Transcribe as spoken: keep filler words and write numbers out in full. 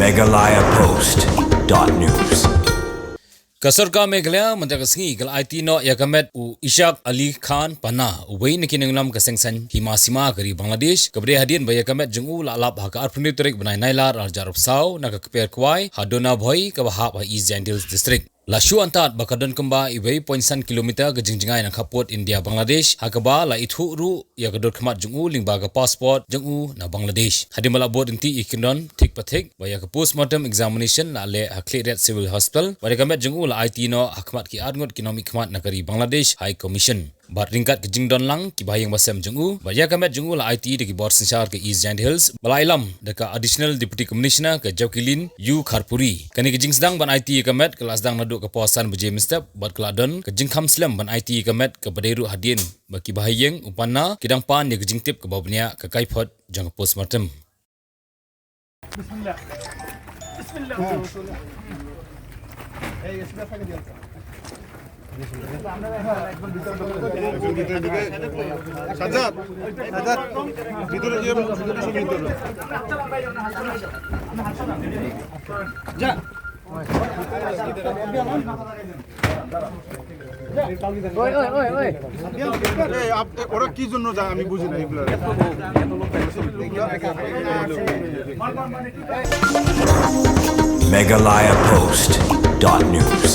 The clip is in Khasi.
Meghalaya Post dot news. Ka sorkar Meghalaya mynta ka sngi ka la aiti noh ïa ka met u Ishaq Ali Khan Panna, uwei na ki nongïalam ka seng saiñ hima sima ka ri Bangladesh, kaba dei hadien ba ïa ka met jong u la lap ha ka arphew tarik bnai Nailar arhajar arphew saw na ka kper kwai ha Donabhoi kaba hap ha East Jaintia Hills District. La shu antad ba ka don kumba iwei point san kilometer ka jingjngai na khappud India Bangladesh, ha kaba la ithuh ruh ïa ka dur khmat jong u lyngba ka passport jong u na Bangladesh. Hadien ba la bud ryntih ïa ki kyndon thik pa thik, ba ïa ka postmortem examination la leh ha Khliehriat Civil Hospital, bad ïa ka met jong u la aiti noh ha khmat ki arngut ki nongmihkhmat na ka ri Bangladesh High Commission. Bad ryngkat ka jingdon lang ki bahaïing bahasem jong u, bad ïa ka met jong u la aiti da ki bor synshar ka East Jaintia Hills, ba la ïalam da ka Additional Deputy Commissioner ka Jacqueline U Kharpuri. Kane ka jingsdang ban aiti ïa ka met ka la sdang naduh ka por san baje mynstep, bad ka la don ka jingkham slem ban aiti ïa ka met, kaba dei ruh hadien ba ki bahaïing u Panna ki dang pan ïa ka jingtip kaba bniah ka kaiphod jong ka postmortem. সাজ্জাদ, সাজ্জাদ, ভিতরে গিয়ে ভিতরে যা। ওই, ওই, ওই, ওই। এই, আপ-, এ, ওরা কি জন্য যায় আমি বুঝি না এগুলো। Meghalaya Post dot news.